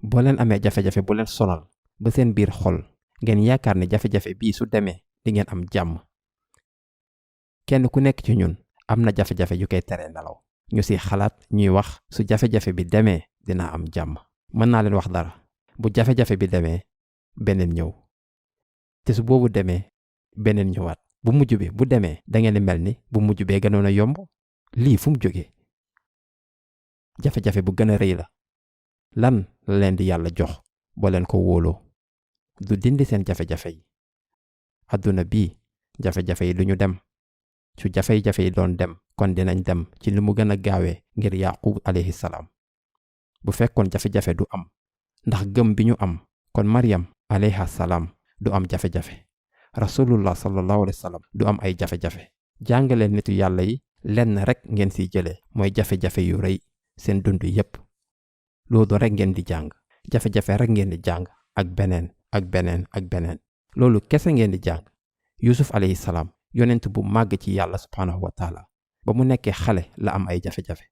boo leen amee jafe-jafe bu leen sonal ba seen biir xol ngeen yaakaar ne jafe-jafe bii su demee di ngeen am jàmm. kenn ku nekk ci ñun am na jafe-jafe yu koy tere nelaw ñu si xalaat ñuy wax su jafe-jafe bi demee dina am jàmm. mën naa leen wax dara, bu jafe-jafe bi demee beneen ñëw te su boobu demee beneen ñëwaat, bu mujj bi bu demee da ngeen di mel ni bu mujj bee gënoon a yomb. lii fu mu jógee? jafe-jafe bu gën a rëy la. lan la leen di yàlla jox boo leen ko wóoloo? du dindi seen jafe-jafe yi. adduna bii jafe-jafe yi duñu dem. su jafe-jafe yi doon dem kon dinañ dem ci li mu gën a gaawee ngir Yaqub alayhi salaam. bu fekkoon jafe-jafe du am ndax gëm bi ñu am kon Maryam alayha salaam du am jafe-jafe. rasulullah sallallahu alayhi wa sallam du am ay jafe-jafe. jàngaleen nitu yàlla yi lenn rek ngeen siy jëlee mooy jafe-jafe yu rëy seen dund yépp. loolu rek ngeen di jàng. jafe-jafe rek ngeen di jàng ak beneen ak beneen ak beneen. loolu kese ngeen di jàng. Yusuf alayhi salaam yonent bu màgg ci yàlla subhaanahu wa taala ba mu nekkee xale la am ay jafe-jafe.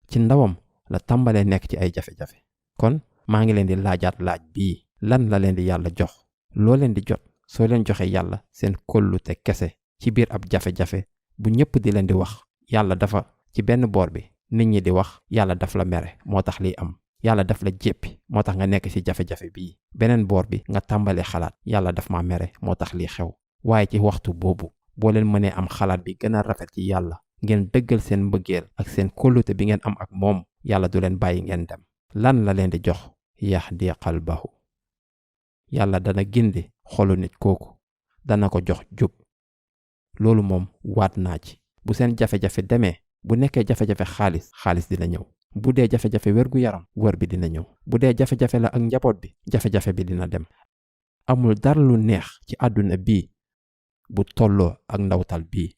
ci ndawam la tàmbalee nekk ci ay jafe-jafe. kon maa ngi leen di laajaat laaj bii, lan la leen di yàlla jox? loo leen di jot soo leen joxe yàlla seen kóllute kese ci biir ab jafe-jafe bu ñëpp di leen di wax yàlla dafa ci benn boor bi nit ñi di wax yàlla daf la mere moo tax lii am, yàlla daf la jéppi moo tax nga nekk ci jafe-jafe bii. beneen boor bi nga tàmbalee xalaat yàlla daf ma mere moo tax lii xew. waaye ci waxtu boobu boo leen mënee am xalaat bi gën a rafet ci yàlla ngeen dëggal seen mbëggeel ak seen kóllute bi ngeen am ak moom, yàlla du leen bàyyi ngeen dem. lan la leen di jox? yahdi qalbahu. yàlla dana gindi xolu nit kooku, dana ko jox jub. loolu moom waat naa ci. bu seen jafe-jafe demee, bu nekkee jafe-jafe xaalis dina ñëw. bu dee jafe-jafe wérgu yaram wër bi dina ñëw. bu dee jafe-jafe la ak njaboot bi jafe-jafe bi dina dem. amul dara lu neex ci àdduna bii bu tolloo ak ndawtal bii.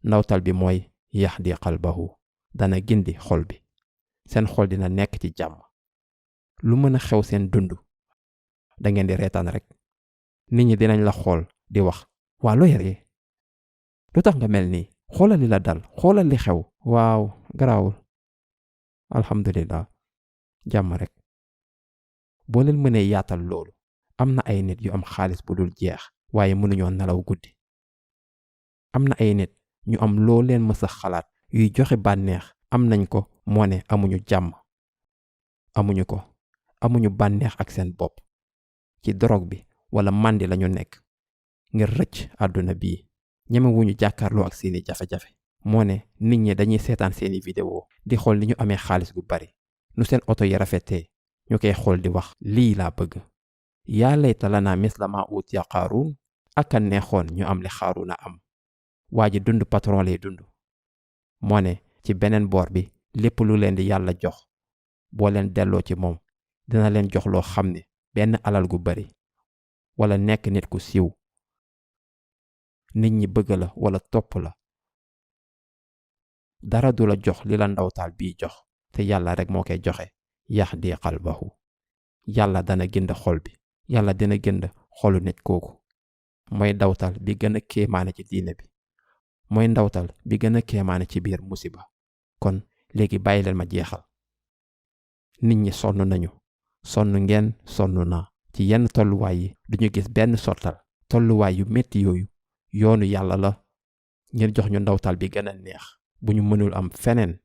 ndawtal bi mooy yahdi qalbahu, dana gindi xol bi. seen xol dina nekk ci jàmm. lu mën a xew seen dund da ngeen di reetaan rek. nit ñi dinañ la xool di wax, waa loo yore lu tax nga mel nii? xoolal li la dal, xoolal li xew. waaw garaawul, alhamdulillah, jàmm rek. boo leen mënee yaatal loolu, am na ay nit yu am xaalis bu dul jeex waaye mënuñoo nelaw guddi. am na ay nit ñu am loo leen mës a xalaat yuy joxe bànneex am nañ ko, moo ne amuñu jàmm. amuñu ko, amuñu bànneex ak seen bopp. ci drogue bi wala màndi lañu nekk ngir rëcc àdduna bii. ñemewuñu jàkkaarloo ak seeni jafe-jafe. moo ne nit ñi dañuy seetaan seeni vidéo di xool ni ñu amee xaalis gu bari, nu seen oto yi rafetee, ñu koy xool di wax lii laa bëgg. yaa layta lanaa misla maa uutiya Qaaruun, aka neexoon ñu am li Qaaruuna am. waa ji dund patron lay dund. moo ne ci beneen boor bi lépp lu leen di yàlla jox boo leen delloo ci moom dina leen jox loo xam ne benn alal gu bari wala nekk nit ku siiw, nit ñi bëgg la wala topp la, dara du la jox li la ndawtaal bii jox, te yàlla rek moo koy joxe. yahdi qalbahu. yàlla dana gind xol bi. yàlla dina gind xolu nit kooku. mooy ndawtal bi gën a kéemaane ci diine bi. mooy ndawtal bi gën a kéemaane ci biir musiba. kon léegi bàyyi leen ma jeexal. nit ñi sonn nañu. sonn ngeen, sonn naa. ci yenn tolluwaay yi duñu gis benn sottal. tolluwaay yu metti yooyu yoonu yàlla la ngir jox ñu ndawtal bi gën a neex bu ñu mënul am feneen.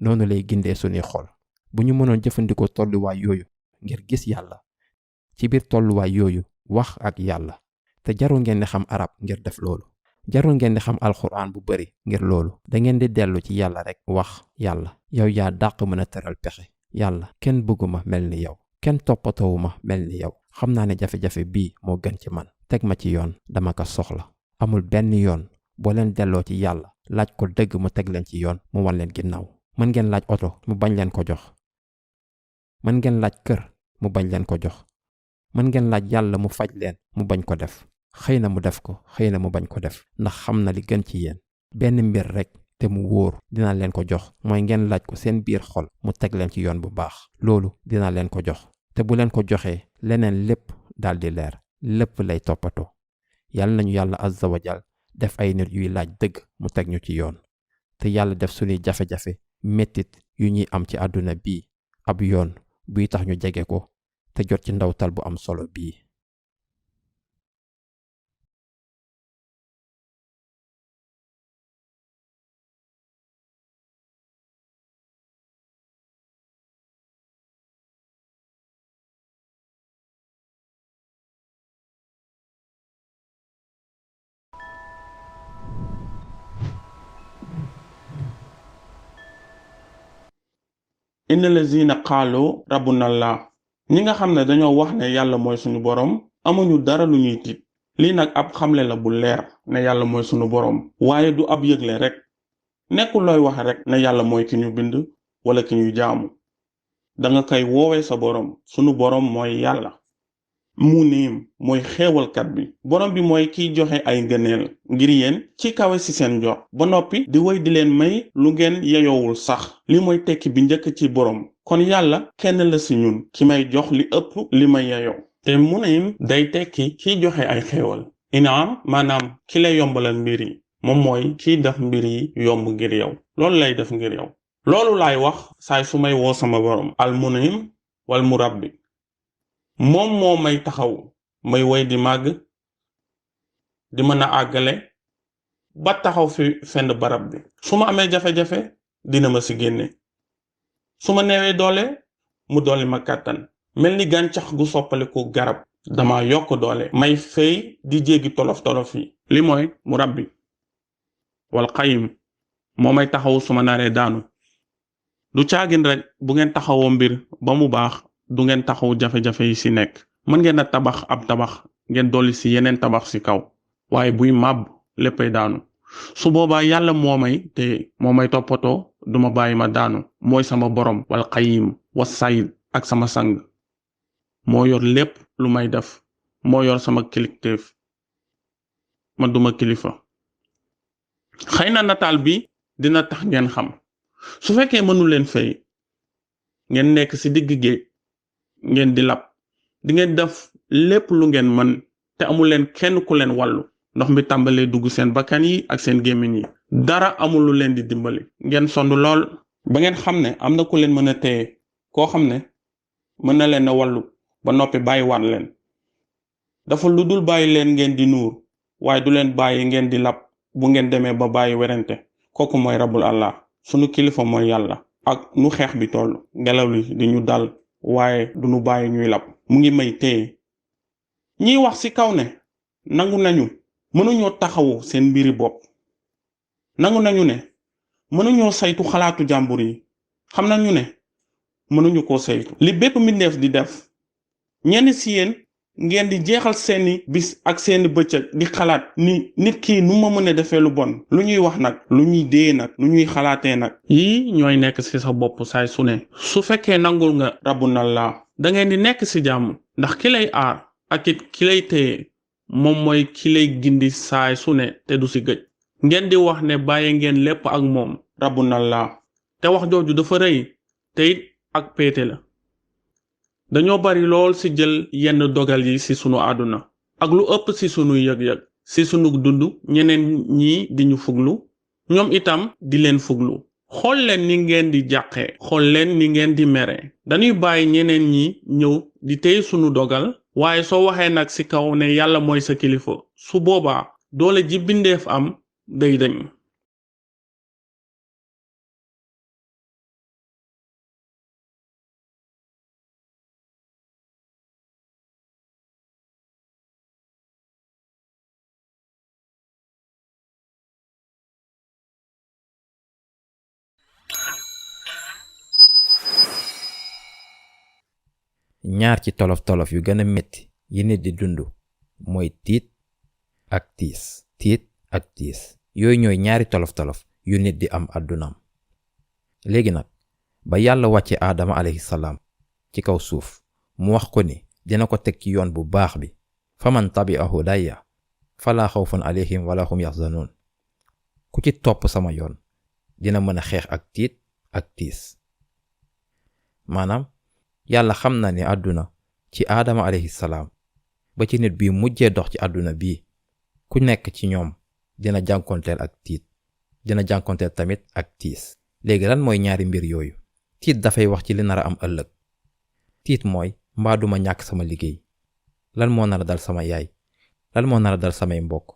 noonu lay gindee sunuy xol. bu ñu mënoon jëfandikoo tolluwaay yooyu ngir gis yàlla, ci biir tolluwaay yooyu wax ak yàlla, te jarul ngeen di xam arab ngir def loolu. jarul ngeen di xam alxuraan bu bari ngir loolu. da ngeen di dellu ci yàlla rek wax yàlla, yow yaa dàq mën a tëral pexe. yàlla, kenn bëgguma mel ni yow, kenn toppatoowuma mel ni yow. xam naa ne jafe-jafe bii moo gën ci man. teg ma ci yoon, dama ko soxla. amul benn yoon boo leen delloo ci yàlla laaj ko dëgg mu teg leen ci yoon mu wan leen ginnaaw. mën ngeen laaj oto mu bañ leen ko jox. mën ngeen laaj kër mu bañ leen ko jox. mën ngeen laaj yàlla mu faj leen mu bañ ko def. xëy na mu def ko, xëy na mu bañ ko def, ndax xam na li gën ci yéen. benn mbir rek te mu wóor dina leen ko jox, mooy ngeen laaj ko seen biir xol mu teg leen ci yoon bu baax. loolu dina leen ko jox. te bu leen ko joxee leneen lépp daal di leer, lépp lay toppatoo. yàlla nañu yàlla azza wa jal def ay nit yuy laaj dëgg mu teg ñu ci yoon. te yàlla def suñuy jafe-jafe mettit yu ñuy am ci àdduna bii ab yoon buy tax ñu jege ko te jot ci ndawtal bu am solo bii. inna lazina qaalu rabbunallah ñi nga xam ne dañoo wax ne yàlla mooy suñu boroom amuñu dara lu ñuy tiit. lii nag ab xamle la bu leer ne yàlla mooy suñu boroom waaye du ab yëgle rek nekkul looy wax rek ne yàlla mooy ki ñu bind wala ki ñuy jaamu. danga koy woowee sa boroom. sunu boroom mooy yàlla. Muniim mooy xéewalkat bi. boroom bi mooy kiy joxe ay ngëneel ngir yéen ci kawe ci seen jox ba noppi di wéy di leen may lu ngeen yeyowul sax. li mooy tekki bi njëkk ci boroom. kon yàlla kenn la ci ñun ki may jox li ëpp li ma yeyow. te Muniim day tekki kiy joxe ay xéewal. Inaam maanaam ki lay yombalal mbir yi. moom mooy kiy def mbir yi yomb ngir yow. loolu lay def ngir yow. loolu laay wax saay su may woo sama boroom. al Muniim wal Murabbi. moom moo may taxaw may woy di màgg di mën a àggale ba taxaw fi fenn barab bi. su ma amee jafe-jafe dina ma ci génne. su ma neewee doole mu dolli ma kàttan. mel ni gàncax gu soppaliku garab. dama yokk doole. may fay di jéggi tolof-tolof yi. li mooy Murabbi wal Qayyim moo may taxaw su ma naree daanu. du caagin rek bu ngeen taxawoo mbir ba mu baax du ngeen taxaw jafe-jafe yi ci nekk. mën ngeen a tabax ab tabax ngeen dolli ci yeneen tabax ci kaw. waaye buy màbb léppay daanu. su boobaa yàlla moo may toppatoo duma bàyyi ma daanu. mooy sama boroom wal Qayyim was sayid ak sama sang. moo yor lépp lu may def. moo yor sama kilifteef. ma duma kilifa. xëy na nataal bi dina tax ngeen xam. su fekkee mënu leen fay ngeen nekk ci digg géej ngeen di lab di ngeen def lépp lu ngeen mën te amul leen kenn ku leen wàllu. ndox mi tàmbalee dugg seen bakkan yi ak seen gémmiñ yi. dara amul lu leen di dimbali. ngeen sonn lool ba ngeen xam ne am na ku leen mën a téye koo xam ne mën na leen a wàllu ba noppi bàyyiwaat leen. dafa lu dul bàyyi leen ngeen di nuur waaye du leen bàyyi ngeen di lab bu ngeen demee ba bàyyi werante. kooku mooy rabbul Allah. sunu kilifa mooy yàlla. ak nu xeex bi toll ngelaw li di ñu dal waaye du ñu bàyyi ñuy lab. mu ngi may téye. ñiy wax ci kaw ne nangu nañu mënuñoo taxawu seen mbiri bopp. nangu nañu ne mënuñoo saytu xalaatu jàmbur yi. xam nañu ne mënuñu koo saytu. li bépp mbindeef di def. ñenn ci yéen ngeen di jeexal seeni bis ak seeni bëccëg di xalaat ni nit ki nu ma mën a defee lu bon. lu ñuy wax nag lu ñuy dee nag lu ñuy xalaatee nag. yii ñooy nekk ci sa bopp saay su ne. su fekkee nangul nga rabbunallah da ngeen di nekk ci jàmm. ndax ki lay aar ak it ki lay téye moom mooy ki lay gindi saay su ne te du ci gëj. ngeen di wax ne bàyyi ngeen lépp ak moom rabbunallah te wax jooju dafa rëy te it ak péete la. dañoo bari lool ci jël yenn dogal yi ci sunu àdduna ak lu ëpp ci sunu yëg-yëg ci sunu dund. ñeneen ñi di ñu fuglu ñoom itam di leen fuglu. xool leen ni ngeen di jàqee. xool leen ni ngeen di mere. dañuy bàyyi ñeneen ñi ñëw di téye sunu dogal. waaye soo waxee nag ci kaw ne yàlla mooy sa kilifa su boobaa doole ji bindeef am day dañ. ñaar ci tolof-tolof yu gën a metti yi nit di dund mooy tiit ak tiis. tiit ak tiis yooyu ñooy ñaari tolof-tolof yu nit di am àddunaam. léegi nag ba yàlla wàcce aadama alayhi salaam ci kaw suuf mu wax ko ni dina ko teg ci yoon bu baax bi. faman tabi'a hudaya fala xawfun alayhim wala hum yaxzanuun. ku ci topp sama yoon dina mën a xeex ak tiit ak tiis. maanaam yàlla xam na ne àdduna ci aadama alayhi salaam ba ci nit bi mujjee dox ci àdduna bii ku nekk ci ñoom dina jànkonteel ak tiit dina jànkonteel tamit ak tiis. léegi lan mooy ñaari mbir yooyu. tiit dafay wax ci li nar a am ëllëg. tiit mooy mbaa duma ñàkk sama liggéey, lan moo nar a dal sama yaay, lan moo nar a dal samay mbokk,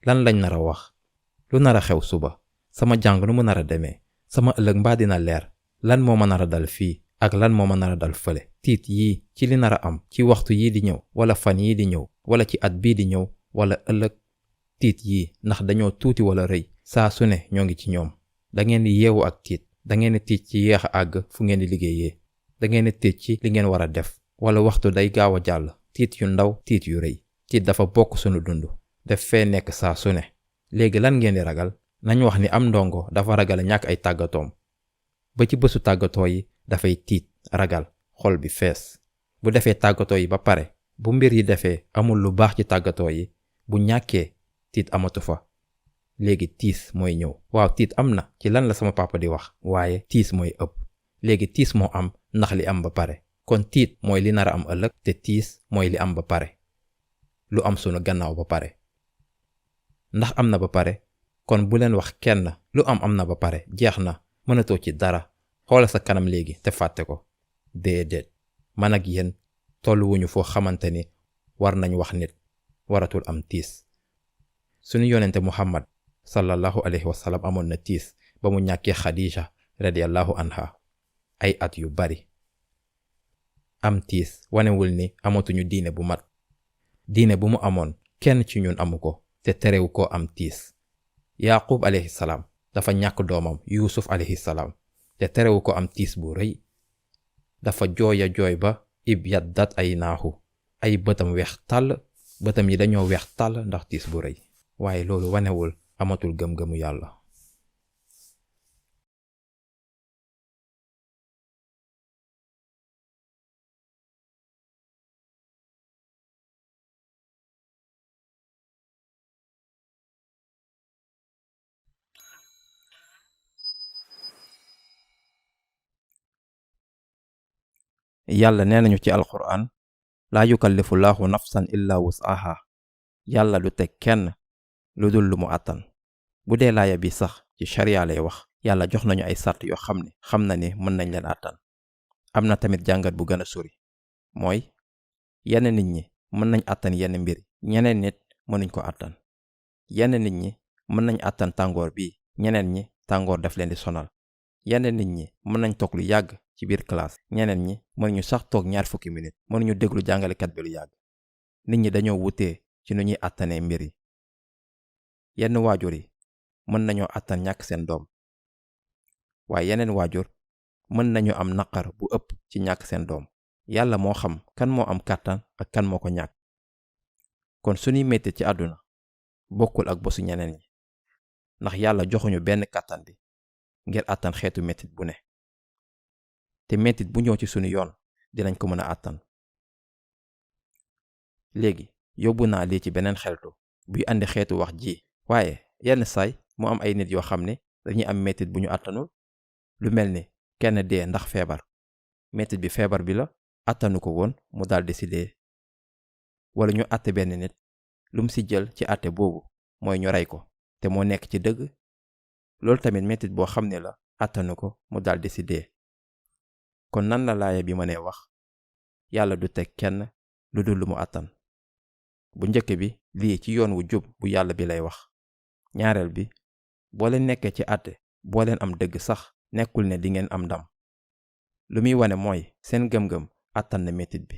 lan lañ nar a wax, lu nar a xew suba, sama jàng nu mu nar a demee, sama ëllëg mbaa dina leer, lan moo ma nar a dal fii ak lan moo ma nar a dal fële. tiit yii ci li nar a am ci waxtu yii di ñëw wala fan yii di ñëw wala ci at bii di ñëw wala ëllëg. tiit yii ndax dañoo tuuti wala rëy, saa su ne ñoo ngi ci ñoom. da ngeen di yeewu ak tiit, da ngeen di tiit ci yéex a àgg fu ngeen di liggéeyee, da ngeen di tiit ci li ngeen war a def wala waxtu day gaaw a jàll. tiit yu ndaw, tiit yu rëy. tiit dafa bokk sunu dund, def fee nekk saa su ne. léegi lan ngeen di ragal? nañ wax ni am ndongo dafa ragal ñàkk ay tàggatoom, ba ci bésu tàggatoo yi dafay tiit, ragal, xol bi fees. bu defee tàggatoo yi ba pare, bu mbir yi defee amul lu baax ci tàggatoo yi, bu ñàkkee tiit amatu fa. léegi tiis mooy ñëw. waaw, tiit am na ci lan la sama papa di wax, waaye tiis mooy ëpp. léegi tiis moo am ndax li am ba pare. kon tiit mooy li nar a am ëllëg, te tiis mooy li am ba pare, lu am sunu gannaaw ba pare. ndax am na ba pare, kon bu leen wax kenn lu am na ba pare, jeex na, mënatoo ci dara, xoola sa kanam léegi te fàtte ko. déedéet, man ak yéen tolluwuñu foo xamante ni war nañ wax nit waratul am tiis. sunu yonente Muhammad sallallahu alayhi wa sallam amoon na tiis ba mu ñàkkee Khadija radiyallahu anha ay at yu bari. am tiis wanewul ni amatuñu diine bu mat. diine bu mu amoon kenn ci ñun amu ko, te terewu koo am tiis. Yaqub alayhi salaam dafa ñàkk doomam Yuusuf alayhi salaam, te terewu ko am tiis bu rëy. dafa jooya jooy ba ibyaddat aynaahu, ay bëtam weex tàll, bëtam yi dañoo weex tàll ndax tiis bu rëy. waaye loolu wanewul amatul gëm-gëmu yàlla. yàlla nee nañu ci alquran, laa yukallifu laahu nafsan illa wus'aha. yàlla du teg kenn lu dul lu mu àttan. bu dee laaya bi sax ci sharia lay wax, yàlla jox nañu ay sart yoo xam ne xam na ni mën nañ leen àttan. am na tamit jàngat bu gën a sori, mooy yenn nit ñi mën nañ àttan yenn mbir, ñeneen nit mënuñ ko àttan. yenn nit ñi mën nañ àttan tàngoor bi, ñeneen ñi tàngoor daf leen di sonal. yenn nit ñi mën nañ toog lu yàgg ci biir classe, ñeneen ñi mënuñu sax toog 20 minutes, mënuñu déglu jàngalekat bi lu yàgg. nit ñi dañoo wutee ci nu ñuy àttanee mbir yi. yenn waajur yi mën nañoo àttan ñàkk seen doom, waaye yeneen waajur mën nañu am naqar bu ëpp ci ñàkk seen doom. yàlla moo xam kan moo am kàttan ak kan moo ko ñàkk. kon suñuy metti ci àdduna bokkul ak bosu ñeneen ñi, ndax yàlla joxuñu benn kàttan bi ngir àttan xeetu mettit bu ne. te mettit bu ñëw ci sunu yoon dinañ ko mën a àttan. léegi yóbbu naa lii ci beneen xeltu buy andi xeetu wax ji, waaye yenn saay mu am ay nit yoo xam ne dañuy am mettit bu ñu àttanul. lu mel ni kenn dee ndax feebar, mettit bi feebar bi la, àttanu ko woon mu daldi si dee. wala ñu àtte benn nit, lum si jël ci àtte boobu mooy ñu rey ko, te moo nekk ci dëgg. loolu tamit mettit boo xam ne la, àttanu ko mu daldi si dee. kon nan la laaya bi mënee wax yàlla du teg kenn lu dul lu mu àttan? bu njëkk bi, lii ci yoon wu jub bu yàlla bi lay wax. ñaareel bi, boo leen nekkee ci àtte, boo leen am dëgg sax, nekkul ne di ngeen am ndam. lu muy wane mooy seen gëm-gëm àttan na mettit bi.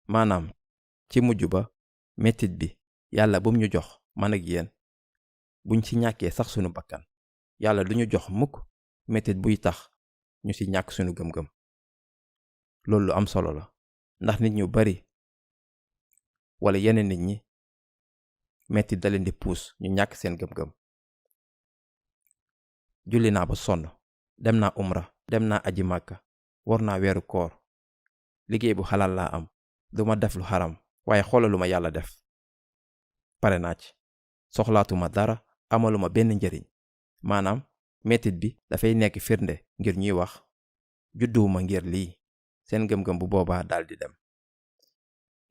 maanaam ci mujj ba, mettit bi yàlla bum ñu jox man ak yéen, buñ ci ñàkkee sax sunu bakkan, yàlla du ñu jox mukk mettit buy tax ñu ci ñàkk sunu gëm-gëm. loolu lu am solo la, ndax nit ñu bari wala yeneen nit ñi mettit da leen di puus ñu ñàkk seen gëm-gëm. julli naa ba sonn, dem naa umra, dem naa aji màkka, war naa weeru koor, liggéey bu xalaal laa am, duma def lu xaram, waaye xoolalu ma yàlla def. pare naa ci, soxlaatuma dara, amaluma benn njëriñ. maanaam mettit bi dafay nekk firnde ngir ñuy wax judduwuma ngir lii. seen gëm-gëm bu boobaa daldi dem.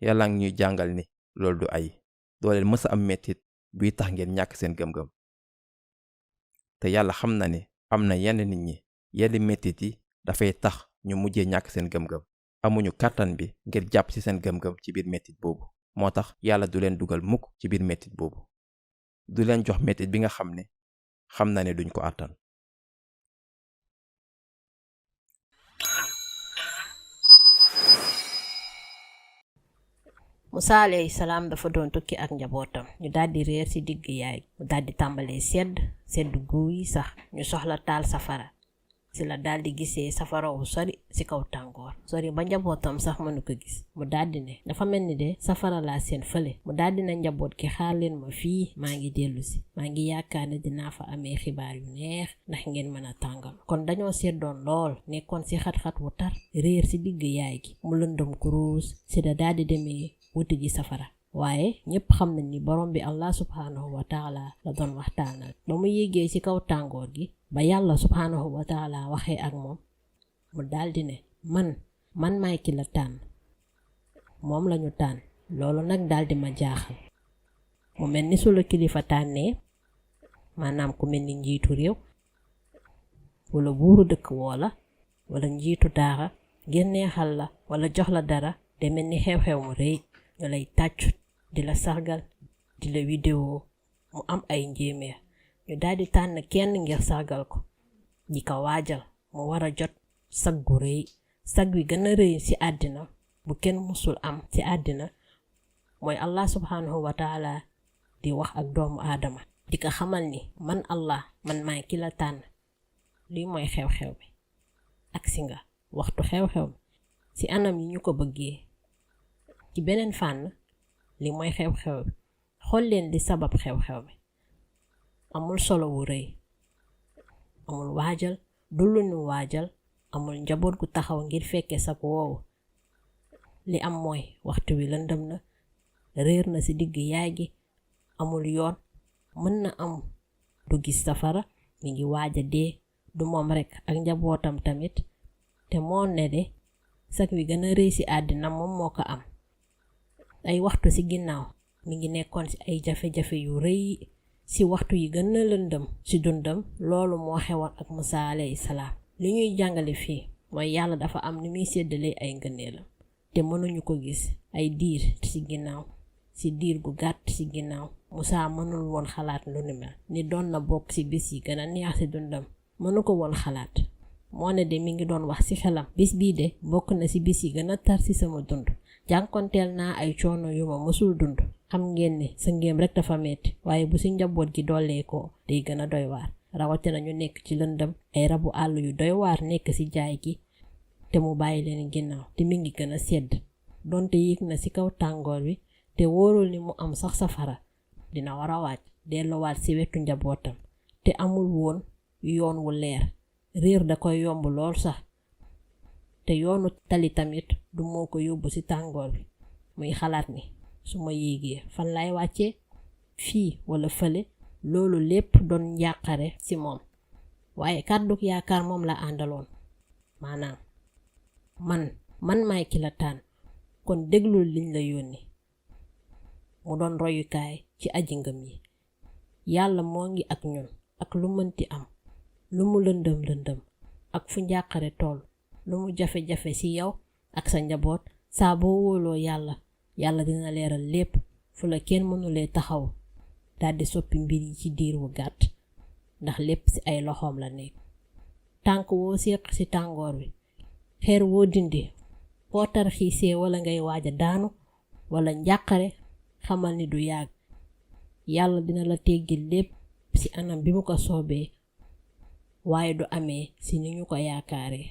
yàlla ngi ñuy jàngal ni loolu du ay, doo leen mës a am mettit buy tax ngeen ñàkk seen gëm-gëm. te yàlla xam na ni am na yenn nit ñi yenn mettit yi dafay tax ñu mujjee ñàkk seen gëm-gëm. amuñu kàttan bi ngir jàpp ci seen gëm-gëm ci biir mettit boobu. moo tax yàlla du leen dugal mukk ci biir mettit boobu. du leen jox mettit bi nga xam ne xam na ne duñ ko àttan. Musaa alayhi salaam dafa doon tukki ak njabootam ñu daldi réer ci digg yaay mu daldi tàmbalee sedd guy sax ñu soxla taal safara ci la daldi gisee safara wu sori ci kaw tàngoor sori ba njabootam sax mënu ko gis mu daldi ne dafa mel ni de safara laa seen fële mu daldi na njaboot gi xaar leen ma fii maa ngi dellu si maa ngi yaakaar ne dinaa fa amee xibaar yu neex ndax ngeen mën a tàngal kon dañoo seddoon lool nekkoon ci xat-xat wu tar réer ci digg yaay gi mu lëndëm kuruus ci la daldi demee wuti ji safara waaye ñépp xam nañ ni borom bi Allah subhanahu wa taala la doon waxtaanal ba mu yéegee ci kaw tàngoor gi ba yàlla subhanahu wa taala waxee ak moom mu daldi ne man maay ki la tànn moom lañu tànn loolu nag daldi ma jaaxal mu mel ni su la kilifa tànnee maanaam ku mel ni njiitu réew wala buuru dëkk woola wala njiitu daara ngir neexal la wala jox la dara de mel ni xew-xew mu rëy ñu lay tàccu di la sargal di la vidéo mu am ay njéeméer ñu daldi tànn kenn ngir sargal ko di ko waajal mu war a jot sag gu rëy sag wi gën a rëy ci àddina bu kenn musul am ci àddina mooy Allah subhanahu wa taala di wax ak doomu aadama di ko xamal ni man Allah man maay ki la tànn lii mooy xew-xew bi ak si nga waxtu xew-xew bi ci anam yi ñu ko bëggee ci beneen fànn li mooy xew-xew bi xool leen li sabab xew-xew bi amul solo wu rëy amul waajal du lu ñu waajal amul njaboot gu taxaw ngir fekke sak woowu li am mooy waxtu wi lëndëm na réer na ci digg yaay gi amul yoon mën na am du gis safara mi ngi waaja dee du moom rekk ak njabootam tamit te moo ne de sak wi gën a rëy ci àddina moom moo ko am ay waxtu ci ginnaaw mi ngi nekkoon ci ay jafe-jafe yu rëy ci waxtu yi gën a lëndëm ci dundam loolu moo xewoon ak Musaa alayhi salaam li ñuy jàngale fii mooy yàlla dafa am ni muy séddalee ay ngëneelam te mënuñu ko gis ay diir ci ginnaaw ci diir gu gàtt ci ginnaaw Musaa mënul woon xalaat lu ni mel ni doon na bokk ci bis yi gën a neex ci dundam mënu ko woon xalaat moo ne de mi ngi doon wax ci xelam bis bii de bokk na ci bis yi gën a tar ci sama dund jànkonteel naa ay coono yu ma mësul dund xam ngeen ne sa ngéem rek dafa metti waaye bu ci njaboot gi dollee ko day gën a doy waar rawatina ñu nekk ci lëndëm ay rabu àll yu doy waar nekk ci jaay gi te mu bàyyi leen ginnaaw te mi ngi gën a sedd donte yéeg na ci kaw tàngoor wi te wóorul ni mu am sax safara dina war a waaj delluwaat ci wetu njabootam te amul woon yoon wu leer réer da koy yomb lool sax te yoonu tali tamit du moo ko yóbbu ci tàngoor bi muy xalaat ni su ma yéegee fan lay wàccee fii wala fële loolu lépp doon njàqare ci moom waaye kàdduk yaakaar moom la àndaloon maanaam man maay ki la tànn kon déglul liñ la yónni mu doon royukaay ci aji ngëm yi yàlla moo ngi ak ñun ak lu mënti am lu mu lëndëm ak fu njàqare tool lu mu jafe-jafe ci yow ak sa njaboot saa boo wóoloo yàlla dina leeral lépp fu la kenn mënulee taxaw daldi soppi mbir yi ci diir wu gàtt ndax lépp ci ay loxoom la nekk tànk woo séq ci tàngoor wi xeer woo dindi foo tarxiisee wala ngay waaja daanu wala njàqare xamal ni du yàgg yàlla dina la teggil lépp ci anam bi mu ko soobee waaye du amee ci ni ñu ko yaakaaree